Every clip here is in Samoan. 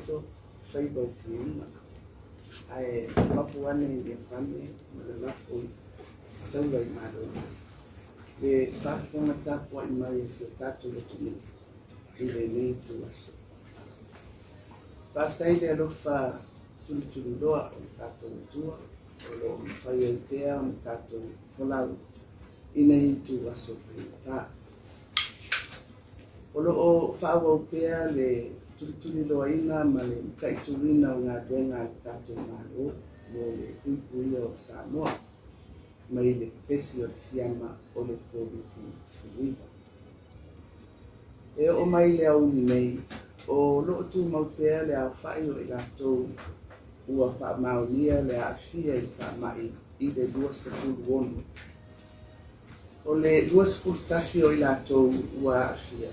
loto, faiva o tiuga, ae mapu ane i Lepane ma le lafo i taula i Malo, le faafofoga tapuai mai a si o tatou atunuu i lenei ituaso. Faafetai le alofa tulituliloa o le tatou Atua o lo o mafai ai pea ona tatou folau i nei ituaso faigata. O lo o faaauau pea le tulituliloaina ma le mataituina o galuega a le tatou Malo mo le puipuia o Samoa mai le pepesi o le siama o le Koviti-19. E oo mai le aoauli nei, o lo o tumau pea le aofai o i latou ua faamaonia le aafia i le faamai i le 26. O le 21 o i latou ua aafia,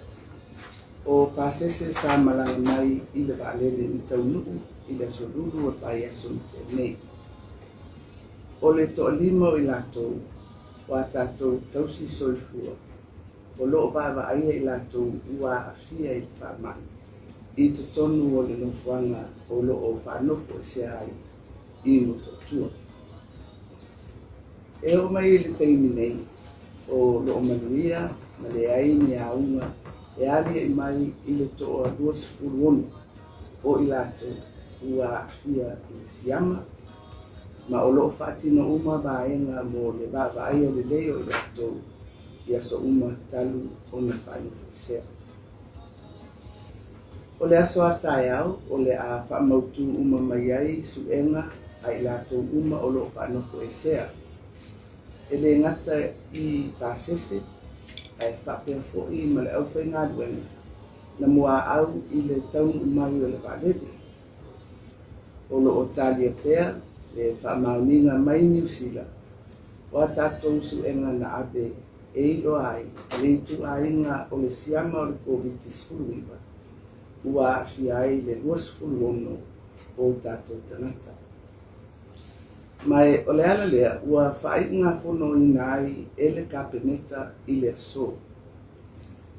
o pasese sa malaga mai i le vaalele na taunuu i le Aso Lulu o le vaiaso na tea nei. O le toalima o i latou o a tatou tausi soifua o lo o vaavaaia i latou ua aafia i le faamai i totonu o le nofoaga o lo o faanofoesea ai i Motootua. E oo mai i le taimi nei, o lo o manuia ma leai ni auga e aliae mai i le toa 26 o i latou ua aafia i le siama, ma o lo o faatino uma vaega mo le vaavaaia lelei o i latou i aso uma talu ona faanofoesea. O le aso a taeao o le a faamautu uma mai ai suega a i latou uma o lo o faanofoesea, e le gata i pasese ae faapea foi ma le aufaigaluega na muaau i le taunuu mai o le vaalele. O lo o talia pea le faamaoniga mai Niu Sila o a tatou suega na ave e iloa ai le ituaiga o le siama o le Koviti-19 ua aafia ai le 26 o tatou tagata. Ma o le ala lea ua faaiugafonoina ai e le Kapeneta i le aso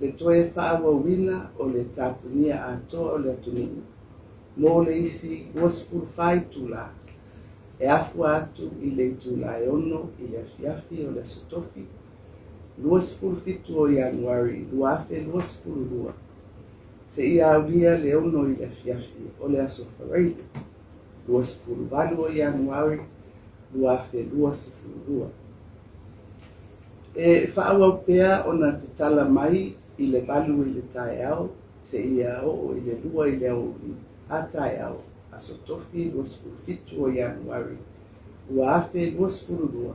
le toe faaauauina o le tapunia atoa o le atunuu mo le isi 24 itula e afua atu i le itula e 6 i le afiafi o le Aso Tofi, 27 o Ianuari 2022, seia aulia le 6 i le afiafi o le Aso Faraile, 28 o Ianuari 2022. E faaauau pea ona tatala mai i le 8 i le taeao seia oo i le 2 i le aoauli a taeao, Aso Tofi 27 o Ianuari 2022,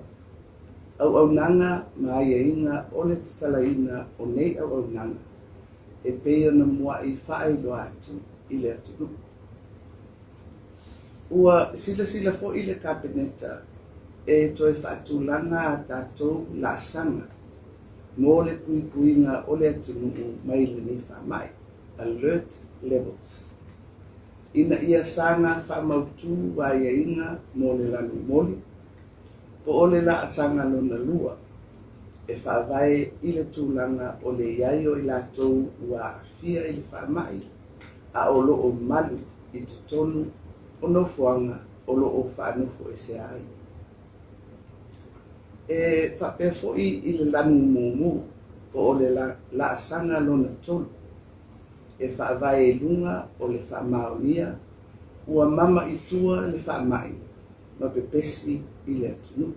Auaunaga ma aiaiga o le tatalaina o nei auaunaga e pei ona muai faailoa atu i le atunuu. Ua silasila foi le Kapeneta e toe faatulaga a tatou laasaga mo le puipuiga o le atunuu mai lenei faamai, alert levels, ina ia saga faamautu aiaiga mo le lanumoli po o le laasaga lona lua e faavae i le tulaga o le i ai o i latou ua aafia i le faamai a o lo o malu i totonu o nofoaga o lo o faanofoesea ai. E faapea foi i le lanu mumu po o le laasaga lona tolu e faavae i luga o le faamaonia ua mama i tua le faamai ma pepesi i le atunuu.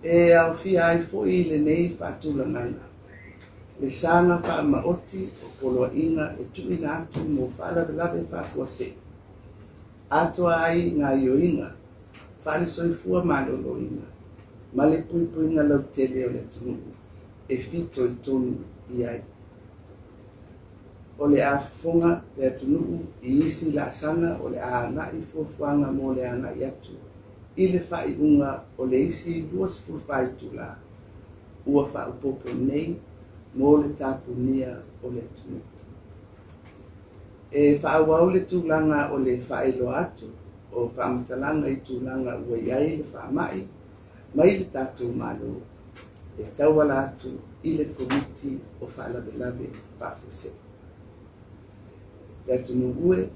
E aofia ai foi lenei faatulagaga le saga faamaoti o poloaiga e tuuina atu mo faalavelave faafuasei atoa ai gaoioiga faale-soifua maloloina ma le puipuiga lautele o le atunuu e fitoitonu i ai. O le a fofoga le atunuu i isi laasaga o le a agai fuafuaga mo le agai atu i le faaiuga o le isi 24 itula ua faaopoopo nei mo le tapunia o le atunuu. E faaauau le tulaga o le faailoa atu o faamatalaga i tulaga ua i ai le faamai mai le tatou Malo e tauala atu i le Komiti o Faalavelave Faafuasei. Le atunuu e,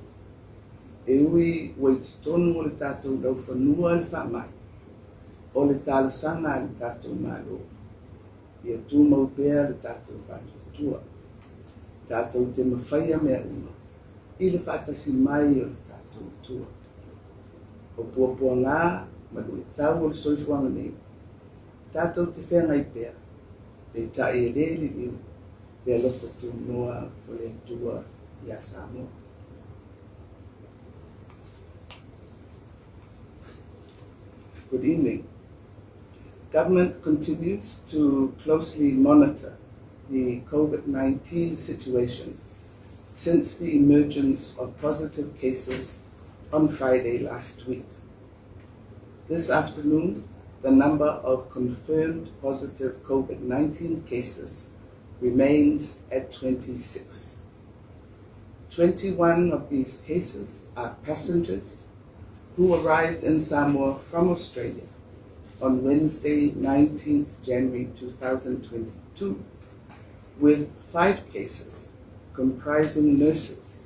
e ui ua i totonu o le tatou laufanua le faamai, o le talosaga a le tatou Malo, ia tumau pea le tatou faatuatua. Tatou te mafaia mea uma i le faatasi mai o le tatou Atua. O puapuaga ma luitau o le soifuaga nei, tatou te feagai pea, peitai e le liliu le alofa tunoa o le Atua iā Samoa. Good evening. Government continues to closely monitor the COVID-19 situation since the emergence of positive cases on Friday last week. This afternoon, the number of confirmed positive COVID-19 cases remains at 26. 21 of these cases are passengers who arrived in Samoa from Australia on Wednesday, 19th January 2022, with 5 cases comprising nurses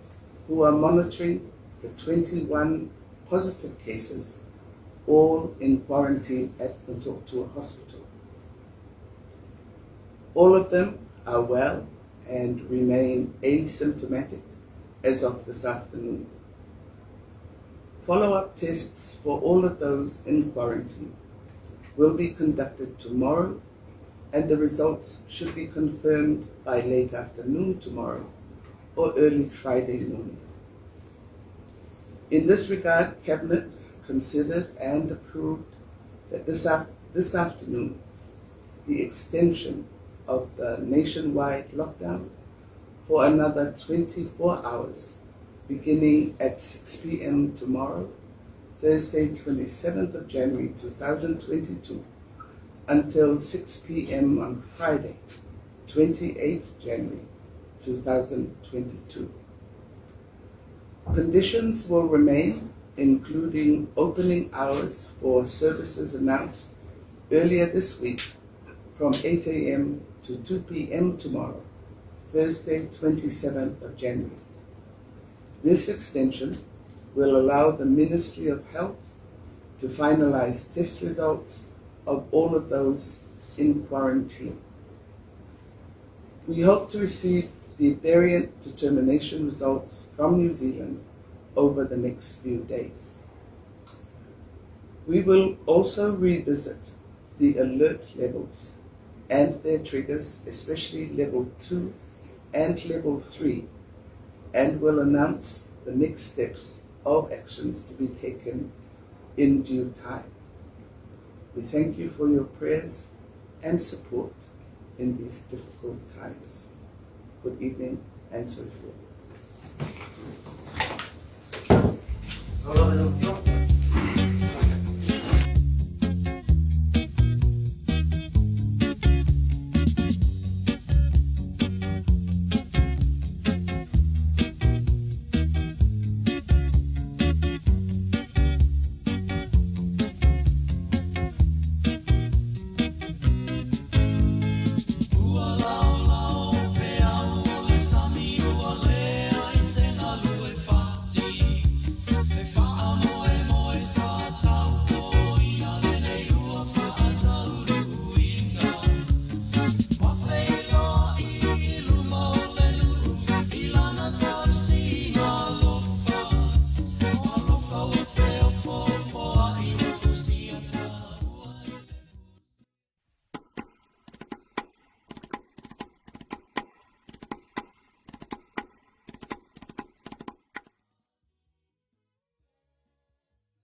who are monitoring the 21 positive cases, all in quarantine at Motootua Hospital. All of them are well and remain asymptomatic as of this afternoon. Follow-up tests for all of those in quarantine will be conducted tomorrow, and the results should be confirmed by late afternoon tomorrow or early Friday morning. In this regard, Cabinet considered and approved that this afternoon, the extension of the nationwide lockdown for another 24 hours, beginning at 6 p.m. tomorrow, Thursday, 27th of January 2022, until 6 p.m. on Friday, 28th January 2022. Conditions will remain, including opening hours for services announced earlier this week from 8 a.m. to 2 p.m. tomorrow, Thursday, 27th of January. This extension will allow the Ministry of Health to finalize test results of all of those in quarantine. We hope to receive the variant determination results from New Zealand over the next few days. We will also revisit the alert levels and their triggers, especially level 2 and level 3, and will announce the next steps of actions to be taken in due time. We thank you for your prayers and support in these difficult times. Good evening and so forth.